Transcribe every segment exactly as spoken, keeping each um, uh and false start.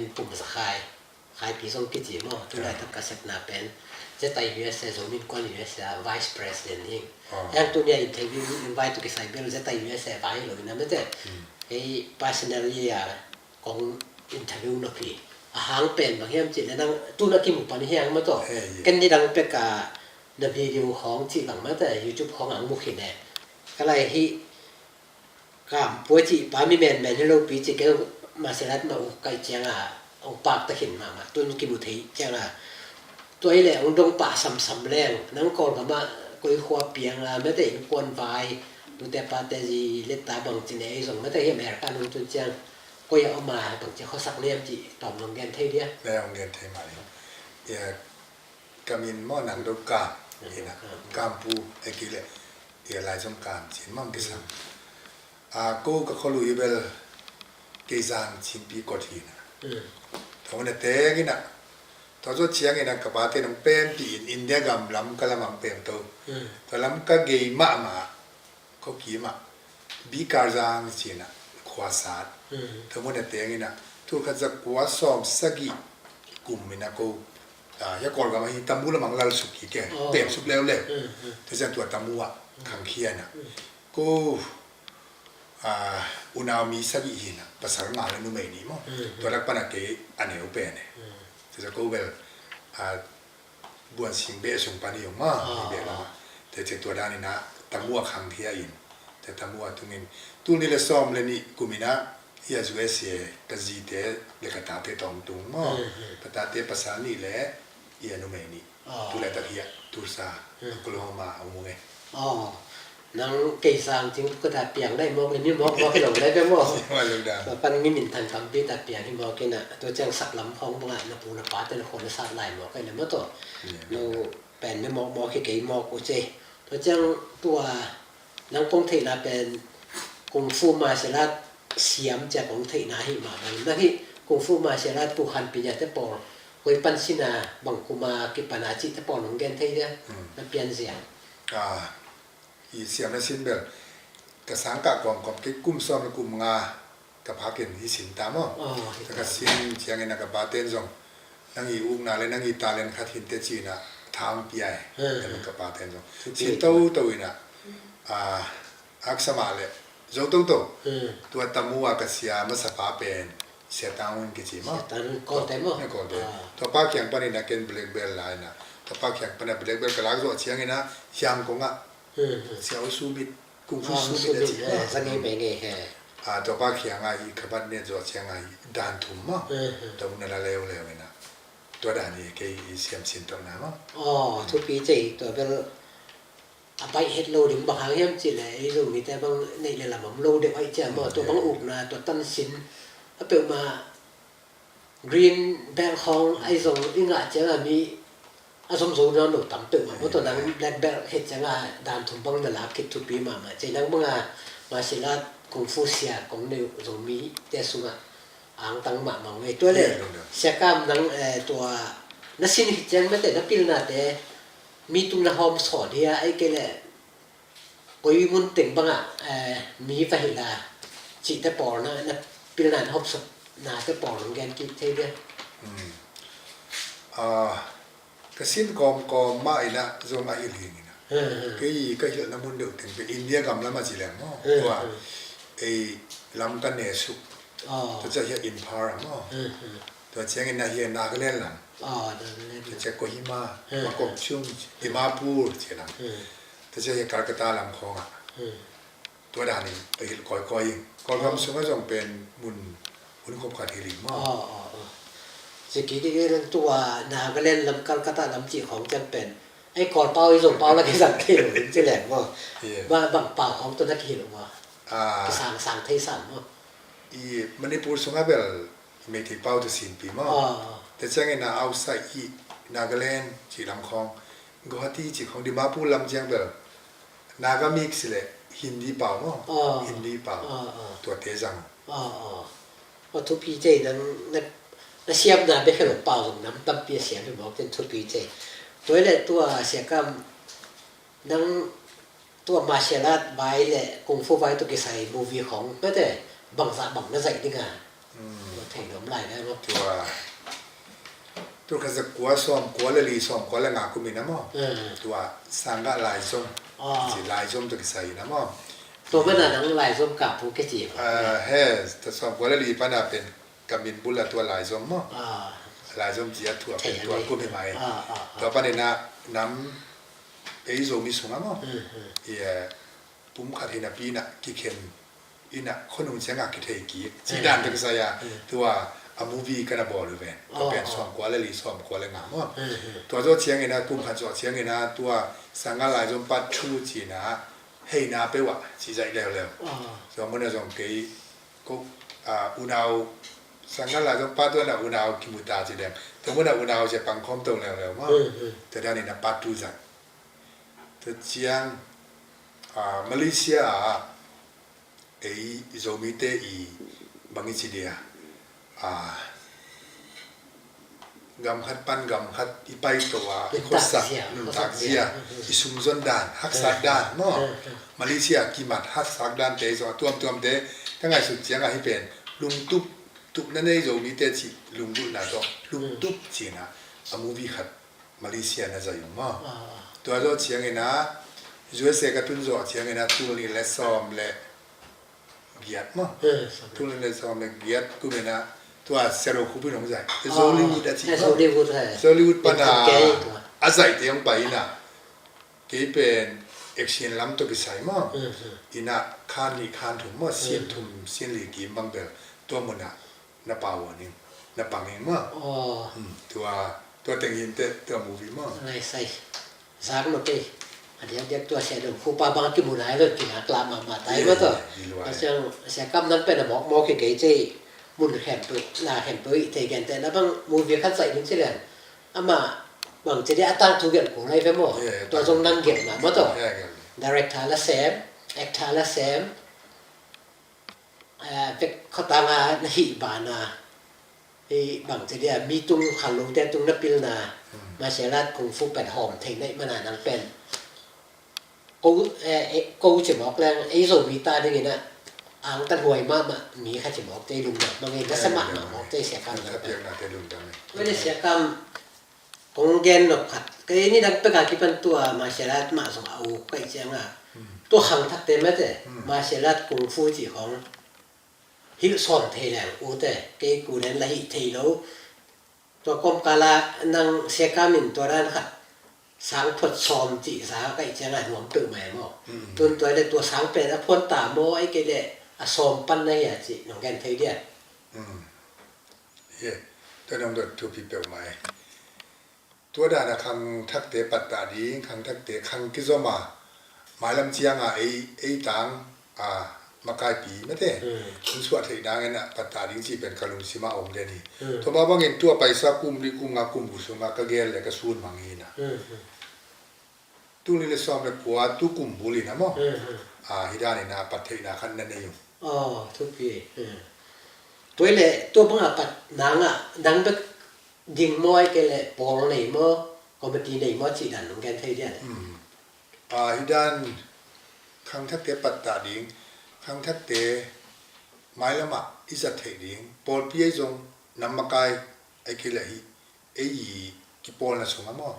Pum Za Khai, Khaipi zong kici maw, tu lai tak ka sepna pen Zeta U S A, Zomi Innkuan U S A Vice President hi. Heng tu nia interview invite tu kisai bel Zeta U S A vai lo ina mete. Hei personally a kong interview na pi a hang pen bang hiam ci le nang tu na kimu pan hiang ma to. Ken ni dang pek a na video khong ci bang mete, YouTube khong ang mu khin e. Ka lai hi Kampua cih pa mi menmen hi lopi ci kei, martial art mah uk kaih cianga uk pak ta khin mahmah, tun kimu thei cianga. Tua hi leh ung dong pah samsam leng nang Kawlgam ah koi khua pianga mete innkuan vai, nute pate zi letta bang ci ne ei zong mete hi America nung tun ciang koi a om a bang ci khuasak niam cih tawm nong gen thei dia? Leh ong gen thei mah hi. Ka min maw Nang Do Kam hi na. Kampu, a kile, i lai zong Kam cin maw kisam. A ko ka kholui bel Keizang Chinpi kot hi na. Tua na teng ina, tua zo ciang ina ka pate nong pempi in India gam lam ka lam ang pem to. Tua lam ka gei mahmah Khuakim ah Bikarzang cina khuasat. Tua mun a teng ina tulkhat za kua sawm sagih kum ina ko, ah, hia Kawlgam ahi Tamu lamang lalsuk hi ke, pemsuk leuleu. Tua ciang tua Tamu ah khangkhia ina ko, ah, unau mi sagih hi ina, pasal nga le numei nih maw. Tua lak pana kei a neu pen e. Tua ciang ko bel, ah, Buan sing beh sung pan hi ung maw, hi beh lamah. Te ce tua dan ina Tamu a khangkhia in, te Tamu a tungin tul nih le sawm le nih kum ina hia U S A ka zite le ka tate tawng tung maw. Ka tate pasal nih le hia numei nih. Tu le tak hia Tulsa, Oklahoma a um ung e. Nang Keizang cing ka ta piang dai mawk le mi mawk mawk hi lo dai pe maw. Tua pan ngi min thang tampi ta piang hi mawk ina, tua ciang sak lam khawng bangah na pu na pa te na khuan na sat lai mawk ai le maw tawh. No pen mi mawk mawk hi kei mawk uh ce. Tua ciang tua nang kong theihna pen kung fu martial art siam cia kong theihna hi mah bang. Nang hi kung fu martial art ku khanpi nia te pawl koi pan sina bang kuma kipana cih te pawl nong gen thei dia? Na pian zia. I siamna sin bel ka sangkah kawmkawm kei kum sawm le kum nga ka phakin hi sin ta maw. Ka sin ciangin a ka paten zong nang i ukna le nang i talent khat hinte cina thang piai. Ka paten zong sin toto ina, a, aksa mah le zo toto. Tua Tamu a ka sia masa pa pen Sia Tang Un kici maw. Sia Tang Un Kawlte maw? Tua pa kiang panin a ken black belt la ina, tua pa kiang pana black belt ka lak zawh ciangina hiang kong ah Sia U Sumit, kung fu sumit a ci. Tua pa kianga hi khabat ne zawh cianga hi dan thum maw. Tua mun a la leuleu ina tua dan hi kei i siam sin tawh na maw. Aw, thupi cei tua bel a baih het lo ding bang hang hiam cih le ei Zomite bang neih le lam om lo deuh aih ciang maw, tua bang ukna tua tansin a peuhmah green belt khawng ahi zong i ngah ciangah mi a zom zo nawn lo tam peuhmah maw, tua nang black belt het ciangah dan thum bang na lak khit thupi mahmah. Cei nang bangah martial art kung fu sia kong neih uh Zomite sungah angtang mahmah uh ngei. Tua le Sia Kam nang, eh, tua na sin khit ciang mete na pilnate mi tung na hawm sawn hi a, ei kei le koi mun teng bangah, eh, mi va hilh a cihte pawl na, na pilna na hawm sawn nate pawl nong gen kik thei dia? Ka sin kawmkawm mah ina zong a hilh hing ina. Kei ka hilhna mun deuh teng pe India gam lam a ci leng maw. Tua ei lam ka ne suk. Tua cia hia Imphal a maw. Tua ciangin a hia Nagaland lam. Tua cia Kohima, Mokokchung, Dimapur ci lam. Tua cia hia Calcutta lam khawngah. Tua danin ka hilh kawikawi ing. Kawlgam sungah zong pen mun hun khop khat hilh ing maw. Aw, aw, aw. Ziki kik in tua Nagaland lam Calcutta lam cih khawng ciang pen ei Kawl pau i Zong pau la kizang thei lo ding ci leng maw. Bang pau khawng tua na kihilh uh maw. Kisangsang thei sam maw. I Manipur sungah bel Meitei pau tu sinpi maw. Tua ciangin a outside i Nagaland cih lam khawng, Guwahati cih khawng, Dimapur lam ciang bel Naga mix le Hindi pau maw. Hindi pau. Tuate zang. Aw, thupi cei nang na, na siamna bek helo pau zong nam tampi a siam hi mawk ten thupi cei. Tua le tua Sia Kam nang tua martial art vai le kung fu vai tua kisai movie khawng mete bangzah bang na zaih dinga Tua thei lawm lai le maw? Tua, tul khat za kua sawm kua le li, sawm kua le nga kum in a maw? Tua Sangah Laizom. Ci Laizom tua kisai in a maw? Tua mana nang Laizom ka pu ke ci. He, tua sawm kua le li pana pen ka min bul a tua Laizom maw? Laizom ci a tua pen tua kum hi mai. Tua panin a nam ei Zomi sungah maw? Pum khat hi napi in a kikhen in a khonung ciangah kithei kik ci dan tua kisai a, tua a movie ka na bawl uh ven. Tua pen sawm kua le li, sawm kua le nga maw? Tua zawh ciangin a, kum khat zawh ciangin a, tua Sangah Laizom part two ci in a heina peuh ah ci zaih leuleu. Tua mun a zong kei ko, unau Sangah Laizom part two na unau kimu ta ci leng, tua mun a unau ci pangkhawm to leuleu maw? Tua dan in a part two zaih. Tua ciang Malaysia ah ei Zomite i bang i ci dia, gam khat pan gam khat i paito a, i khuasak, takzia, i sumzon dan, haksak dan maw? Malaysia kimat haksak dante zong a tuamtuamte ka ngaihsut ciangah hih pen lungtup, tupna nei Zomite cih lunggulhna tawh lungtup ci in a, a movie khat Malaysia na zaih uh maw? Tua zawh ciangin a, U S A ka tun zawh ciangin a, tul nih le sawm le giat maw? Tul nih le sawm le giat kum in a, tua Sia Do Khup in hong zaih. Zollywood a cih maw? Zollywood pana a zaihte hong pai in a, kei pen action lam tawh kisai maw? In a khan nih khan thum maw? Sien thum sien li kim bang bel tua mun a na pau ning, na pang ing maw? Tua, tua teng in teh, tua movie maw? Ngai sai. Zak lo kei. A diakdiak tua Sia Do Khup a bang a kimu nai lo, kingak lam mahmah tai maw tawh. Sia Kam nang pen a mawkmawk hi kei cei. Mun khempeuh, na khempeuh i thei gentehna bang movie khat zaih ding ci lian. Amah bang ci dia a tangthu gelh kul lai ve maw? Tua zong nang gelhna maw tawh. Director la sem, actor la sem. Vek khuatang a na hih banah, hih bang ci dia, mi tung, khangnote tung na pilna, martial art kung fu pen hawm thei naih mana nang pen ko, ko ci mawk leng ei Zomi ta dingin a angtan huai mahmah mi kha ci mawk, tei lungdam mangin na sa mahmah mawk, tei Sia Kam nang pen. Tua ni Sia Kam kong gen nop khat. Kei ni dang pek a kipan tua martial art mah zong a uk ka hih ciangin, tua khangthakte mate, martial art kung fu cih khong hilh sawm thei leng ute, kei ku nen la hih thei lo. Tua kawmkal ah nang Sia Kam in tua dan khat sang phuat sawm cih za ka hih ciangin nuam peuhmah e maw? Tun tua le tua sang pen a phuan ta maw, ahih kei leh a sawm pan na hia cih nong gen thei dia? Tua nong dot thupi peuhmah e. Tua dan a khangthakte pattah ding, khangthakte khang kizom a, mailam ciang a ei, ei tang a makaipi mate hong suah theih nangin a pattah ding cih pen ka lungsim ah om den hi. Tua mah bangin tua paisa kum li, kum nga, kum guk sungah ka gel le ka sun mang hi na. Tul nih le sawm le kua tu kum bul in a maw? Hih dan in a pat theihna khat na nei uh. Aw, thupi. Tua hi leh tua bang a pat nang ah nang bek ding maw, ahih kei leh pawl nei maw, committee nei maw cih dan nong gen thei dia? Hih dan khangthakte pattah ding, khangthakte mailam ah i zat theih ding, pawlpi ahi zong nam makai, ahih kei leh hih ei i kipawlna sungah maw,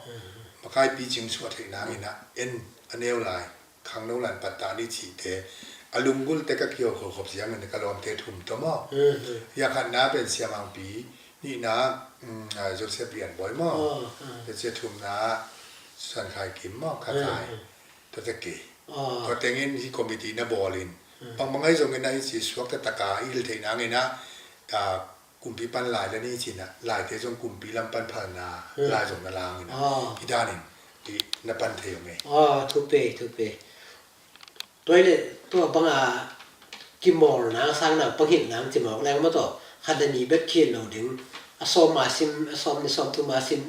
makaipi cing suah theih nangin a en a neu lai, khangno lai in pattah ni cihte a lunggulhte ka kiho khop khop ciangin ka lawmte thum tawh maw, hih a khatna pen Sia Mangpi, nihna Joseph Lian Bawi maw, tua cia thumna Suan Khai Kim maw, Kha Khai, tua teh kei. Tua tengin hih committee na bawlin, bangbang ahi zongin a hih ci suakta taka i hilh theih nangin a, kumpi pan lai la ni cin a, laite zong kumpi lam pan phalna lai zong na langin a, hih danin hih na pan thei om e. Aw, thupi, thupi. Tua hi leh tua bang a kimawl nang sang nang pang hilh nang ci mawk leng maw tawh, khat le nih bek khilh lo ding, a sawm a sim, a sawm nih sawm thum a sim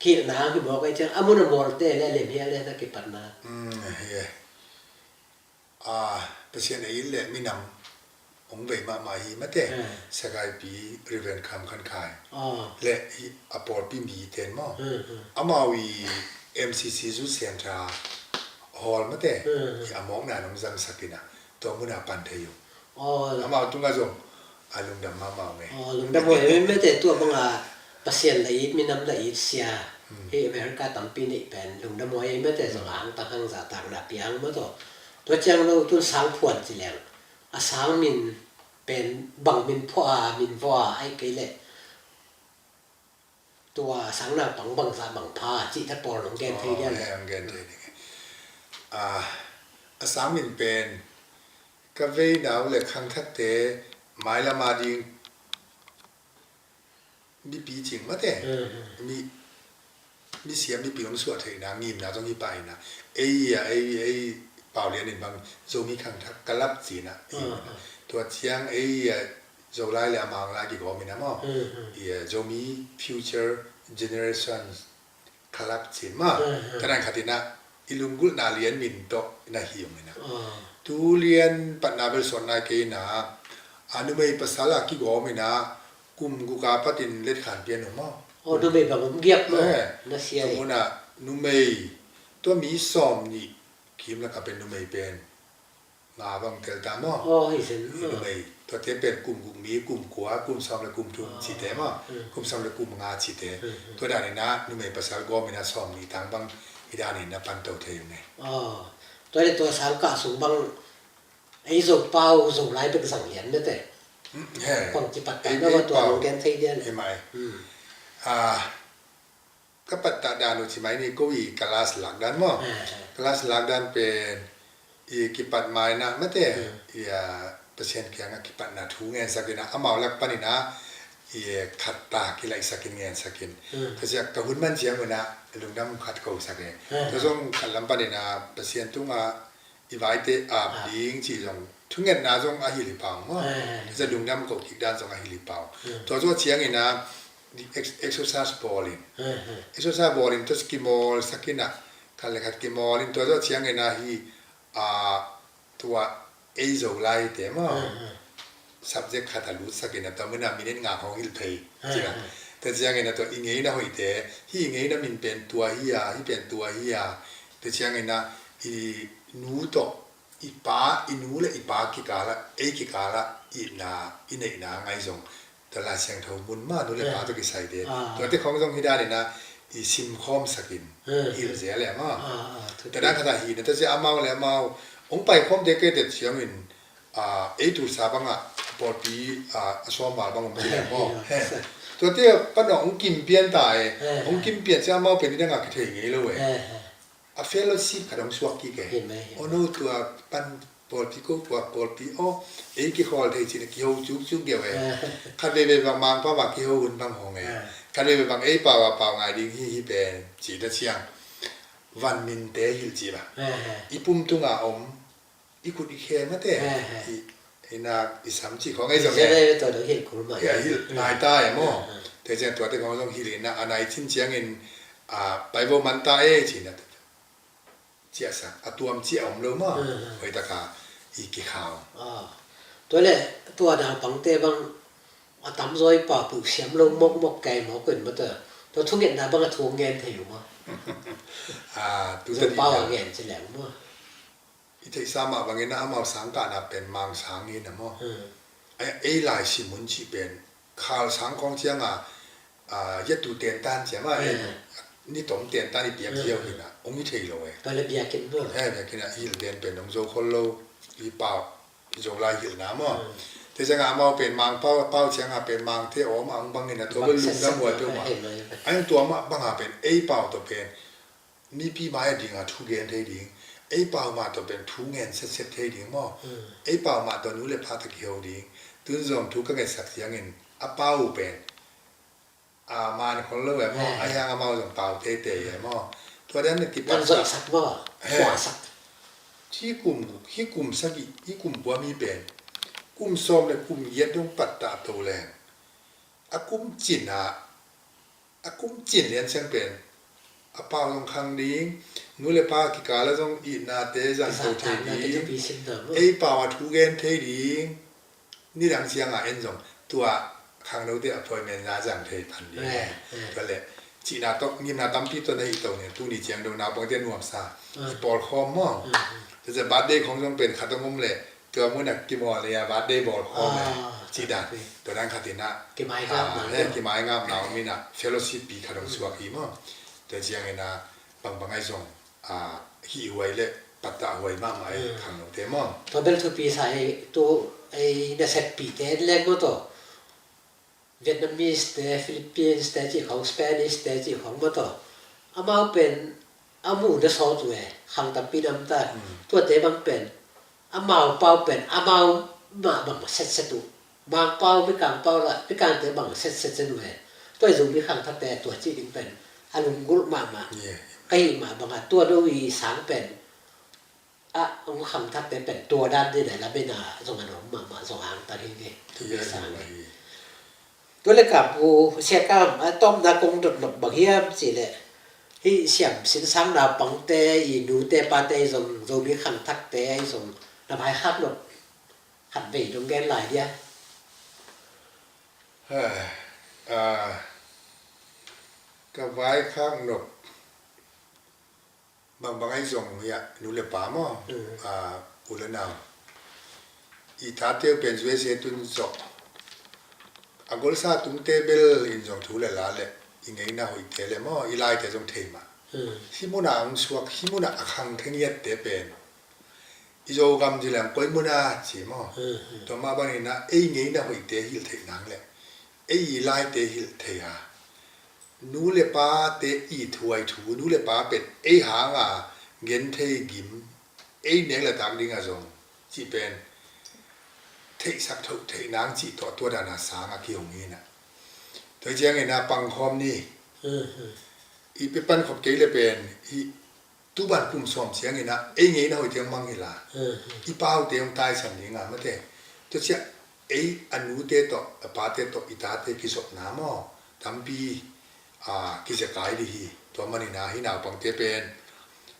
khilh nang hi mawk ahih ciang a mun a mawlte le lem hial le na kipatna. Pasian ei le minam hong vei mahmah hi mate. Sakaipi Reverend Kham Khan Khai le hih a pawlpi mi ten maw, amau i M C C Youth Centre hall mate, hih a mawkna nong zangsak in a, tua mun a pan thei uh. Amau tungah zong A lungdam mahmah ung ei. Aw, lungdam huai ei mete, tua banga Pasian la it, minam la it sia. Hmm. Hih America tampi neih pen lungdam huai ei mete, zong a hangtang hang zahtakna piang maw tawh. Tua ciang lo tun sang phuan ci leng, a sang min pen bang min phuah a, min vua a, ahih kei leh tua sang naupang bangzah bang pha cih te pawl nong gen thei dia le? Hong gen thei ding. A, a sang min pen ka vei nau le khangthakte mailam a ding mipi cing mate. Mhm. Mi, misiam mipi hong suah theihna ngimna zong hi pah ina. Ei a, ei, ei pau lian in bang Zomi khangthak kalap cina. Mhm. Tua ciang ei a, Zolai le a Manglai kigawm ina maw. Mhm. Ei a, Zomi Future Generations Club cin maw. Mhm. Tua dan khat ina i lunggulhna lian min tawh na hi ung ina. Ah. Tu lian patna bel suan nai kei ina, a numei pasal a kigawm ina kum guk a patin letkhan pian ung maw. Oh, numei bang om giak maw? Eh. Na sia. Tua hi. Muna numei tua mi sawm nih kim laka pen numei pen nga bang tel ta maw. Oh, hi sen. Hi maw? Numei. Tuate pen kum guk mi, kum kua, kum sawm le kum thum cite maw. Hmm. Kum sawm le kum nga cite. Hmm, hmm. Tua dan ina numei pasal gawm ina sawm nih tang bang hi dan ina pan to thei ung ei. Oh. Tua le tua sang kah sung bang ei Zo pau, Zolai bek zang lian mete. Hmm, he. Kong kipat ta ei, na ei wa tua pau. Nong gen thei dia le. Hi mai. Hmm. Ah, ka pattah dan uh ci mai ni, ko i class lak dan maw. Eh, eh. Class lak dan pen i kipat mai na mate. Hmm. I a, Pasian kiangah kipatna thu ngensak ina, amau lak pan ina i khatta kilaihsak in ngensak in. Hmm. Ka ciak ka hun man ciang ina lungdam khat ko sak e. Hmm. Ka zong khat lam pan ina Pasian tungah i vaite ap ding ci zong thungetna zong a hilh hi pau maw. Eh. Tua lungdam ko kik dan zong a hilh hi pau. Hmm. Tua zawh ciang ina ex-, exercise bawl in. Eh, eh. Exercise bawl in tua kimawl sak ina, khat le khat kimawl in tua zawh ciang ina hi, a, tua ei Zolai te maw. Eh, eh. Subject khat a lut sak ina tua muna minute nga hong hilh phei. Eh, cina. Eh. Tua ciang ina tua i ngeina hoihte, hi i ngeina min pen tua hi a, hi pen tua hi a. Tua ciang ina i nu tawh i pa, i nu le i pa kikala, ei kikala itna, i neihna ngai zong tua Lai Siangtho mun ma nu le pa tawh kisaite. Ah. Tuate khong zong hi dan ina i simkhawm sakin hilh zel e maw. Ah, ah, tua dan khat a hi na tua cia amau le amau hong paikhawmte kei te ciangin, ah, ei Tulsa bangah pawlpi, ah, a sawm val bang om ci le maw. Ah, he. Tuate pan hong kim pian ta e. Hong kim pian cia amau pen i dangah kithei ngei lo e. A fellowship khat hong suak kik e. Amen. Ono tua pan pawlpi ko tua pawlpi aw, ei kikhawl thei cin a kiho cukcuk deuh e. Khat veivei bang Mangpau a kiho hun bang hong e. Khat veivei bang ei pau a pau ngai ding hi hi pen ci ta ciang. Van minte hilh ci bang. I pum tunga om, i khut i khe mate. I, i nak i sam ci khong ei zong e. Hilh ngai ta e maw. Te ciang tuate khong zong hilh ina a nai cin ciangin, a, pai vo man ta e cina. Ciahsak, a tuam ciah om lo maw. Hoih taka i kikhau. Ah. Tua le, tua naupangte bang a tamzaw i pa puh siam lo mokmok kei mawk in maw tua. Tua thungetna bang a thu ngen thei uh maw. Ah, tu Zo ta pau a ngen ci leng maw. I theihsa mah bangin a amau sangkahna pen Mang sang hi na maw. Hmm. Ei, ei lai simun cih pen khal sang khawng cianga, a, yatu tentan ciama, hmm, ei, ni tom tentan i piak, hmm, ziau hi na, hong hi thei lo e. Tua le biakinn maw. Eh, biakinn a hilh den pen hong zo khol lo, i pau, i zo lai hilhna maw. Hmm. Te cianga amau pen Mang pau, pau cianga pen Mangte awm a hong bangin a tua bel lungdam huai peuhmah. Bang sek sek a hei lo. Ai tua mah banga pen ei pau tawh pen mipi mai a dinga thu gen thei ding, ei pau mah tawh pen thu ngen setset thei ding maw. Hmm. Ei pau mah tawh nu le pa tawh kiho ding. Tun zong thu ka ngetsak ciangin a pau pen a man khol lo e maw. Hmm. A hiang amau zong pau teitei e maw. Tua dan na kipat zoihsak maw. He. Kuasak. Hi kum, hi kum sagih, hi kum kua mi pen kum sawm le kum giat dong pattah to leng a kum cin a, a kum cin lian ciang pen a pau zong khang ding, nu le pa kikal a zong itnate zang to thei ding, ei pau a thu gen thei ding, nidang cianga en zong tua khangnote appointment za zang thei pan ding. Eh, eh. Tua le cihna tawh ngimna tampi tawh na hi to ne, tuni ciang dong naupangte nuamsa i pawlkhawm maw. Tua cia birthday khong zong pen khat a ngom le tua muna kimawl le a birthday bawlkhawm e. Ah. Cih dan, tua dan khat in ah, kimaingapna, ah, he, kimaingapna om in ah fellowship pi khat hong suak hi maw. Tua ciangin ah bangbang ahi zong, ah, hih huai le pattah huai mahmah e, khangnote maw. Tua bel thupi sa hi, tu ei naseppihte leng maw tawh. Vietnamese te, Philippines te cih khawng, Spanish te cih khawng maw tawh. Amau pen a muhna sawt uh e, khang tampi nam ta. Tuate bang pen amau pau pen amau mah bang setset uh. Mangpau, Mikangpau la, Mikangte bang setset zen uh e. Tua i Zomi khangthakte tua cih ding pen a lunggulh mahmah. Ka hih mah bangah tua no i sang pen a hong khangthakte pen tua dan ding a lamen a zong a nuam mahmah zong hangtang hi ve. Tua le Kam Pu Sia Kam, a tawpna kong dot nop bang hiam cih leh hih siamsin sang naupangte i nute pate i zong Zomi khangthakte i zong na vaikhak nop khat vei dong gen lai dia. Ka vaikhak nop bangbang ahi zong hi a, nu le pa maw, a, u le nau, i tate uh pen U S A tun zawh a, golsa tungte bel in zong thu le la le i ngeina hoihte le maw, i laite zong thei mah. Hih munah hong suak, hih munah a khang khengiatte pen i Zogam ci leng koi munah ci maw. Tua mah bangin ah ei ngeina hoihte hilh theih nang le ei i laite hilh thei a, nu le pate i thuai thu, nu le pa pen ei hanga gen thei gim, ei nek le tak ding a zong cih pen theihsak thoh theih nang cih tawh tua dana sanga kihong hi na. Tua ciangin a pangkhawm ni. I pi pan khop kei le pen i tu ban kum sawm ciangin ah ei ngeina hoihte hong mangngilh a, i paute hong taisan ding a mate. Tua ciah ei a nute tawh, a pate tawh, i tate kizopna maw tampi, a, kizekai dih hi. Tua manin ah hih naupangte pen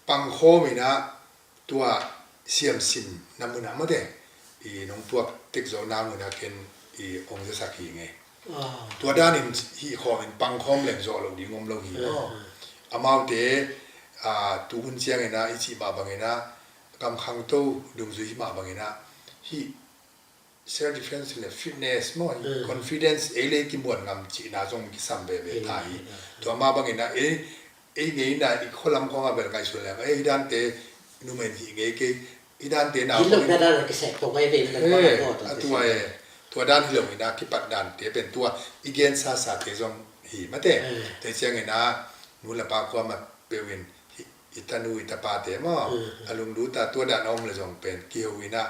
pangkhawm in ah tua siamsinna munah mate i nong tuak tek zo na munah ken i hong zesak hi ngei. Tua danin hih khawmin pangkhawm leng zawh loh ding om lo hi maw. Amaute, a, tuhun ciangin ah i cih mah bangin ah gam khangto dungzui hih mah bangin ah hih self defense le fitness maw, confidence ei le kimuan ngam cihna zong kisam veve ta hi. Tua mah bangin ah ei ei ngeina i khualam khawngah bel ngaihsun leng ei hih dante numen hih ngei kei, hih dante nau hih lo na dan a kiseh pong ai ve. A tua e, tua dan hi lo ina kipat dante pen tua i gensasate zong hi mate. Te ciangin a nu le pa kuamah peuhin i tanu i tapate maw a lunglut a tua dan a om le zong pen kiho ina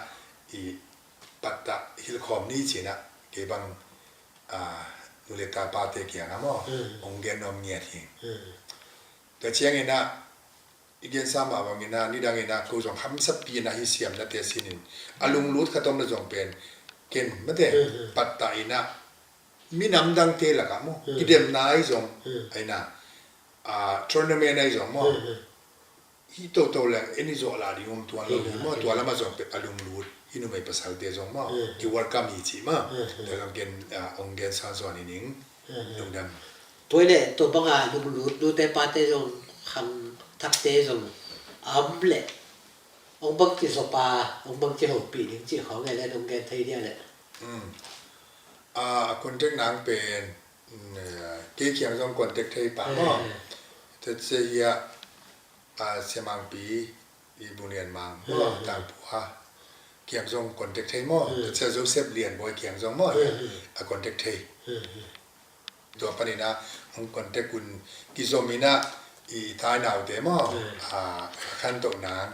i pattah hilhkhawm ni cina kei bang, a, nu le tapate kiangah maw hong gen nuam ngiat hi. Tua ciangin ah i gensa mah bangin ah nidangin ah ko zong hamsapi in ah hih siamnate sinin a lunglut khat om le zong pen ken mate pattah in ah minam dangte lakah maw kidemna ahi zong ahi na, a, tournament ahi zong maw hih toto leng en i zawh lah ding om tuan lo hi maw. Tua lamah zong pek a lunglut hih numei pasalte zong maw i welcome hi cih maw. Tua zong ken, a, hong gen sansuan hi ning. Lungdam. Tua hi leh tua banga lunglut nute pate zong khangthakte zong a om leh hong bangci zop a hong bangci hopih ding cih khawng e le nong gen thei dia leh. A, a contact nang pen, kei kiang zong contact thei pah maw. Tetse hi a, a, Sia Mangpi i Bung Lian Mang maw, Tangpua kiang zong contact thei maw. Tetse Joseph Lian Bawi kiang zong maw hi a, a contact thei. Tua panin ah hong contact un kizom in ah i tainaute maw, a, khantoh nang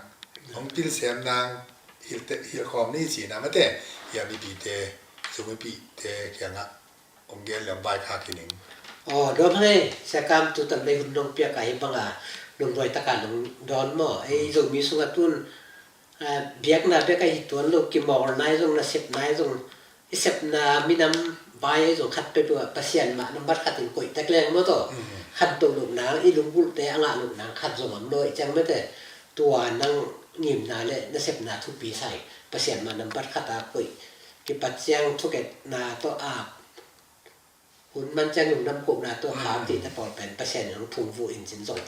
hong pilsem nang hilhkhawm ni cina mate. Hia mipite, Zomipihte kiangah hong gen le hong vaikhak hi ning. Aw, dawm hei, Sia Kam, tutan lei hun nong piak a hi banga lungduai taka nong dawn maw. Ei Zomi sungah tun, a, biakna bek ahi tuan lo, kimawl nai zong, nasep nai zong, i sepna minam vai ahi zong khat peuhpeuh ah Pasian mah nambat khatin koih tek leng maw taw. Khantoh loh nang, i lunggulhte a ngah loh nang khat zong om lo i ciang mate. Tua nang ngimna le nasepna thupi sai Pasian mah nambat khata koih. Kipat ciang thuketna tawh a hun man ciang lungdam kohna tawh khau tihte pawl pen Pasian in hong phungvuh in cin zong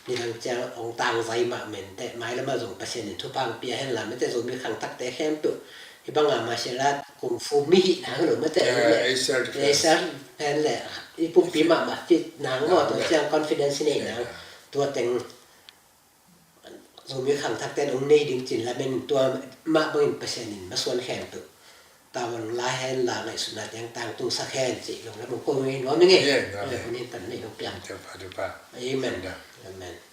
nidang ciang hong tangzai mah mente, mailamah zong Pasian in thupha hong pia hen la mete, Zomi khangthakte khempeuh hih banga martial art kung fu mi hi nang lo mate. Ei ser pen le i pumpi mahmah fit nang maw, tua ciang confidence nei nang. Tua teng Zomi khangthak ten ong nei ding cin lamen, tua mah bangin Pasian in masuan khempeuh tavuan la hen la, ngaihsutna tiang tangtung sak hen cih lungdam ong ko ngei nuam ing ei. Hun in pan nei lo piang. Amen. Amen.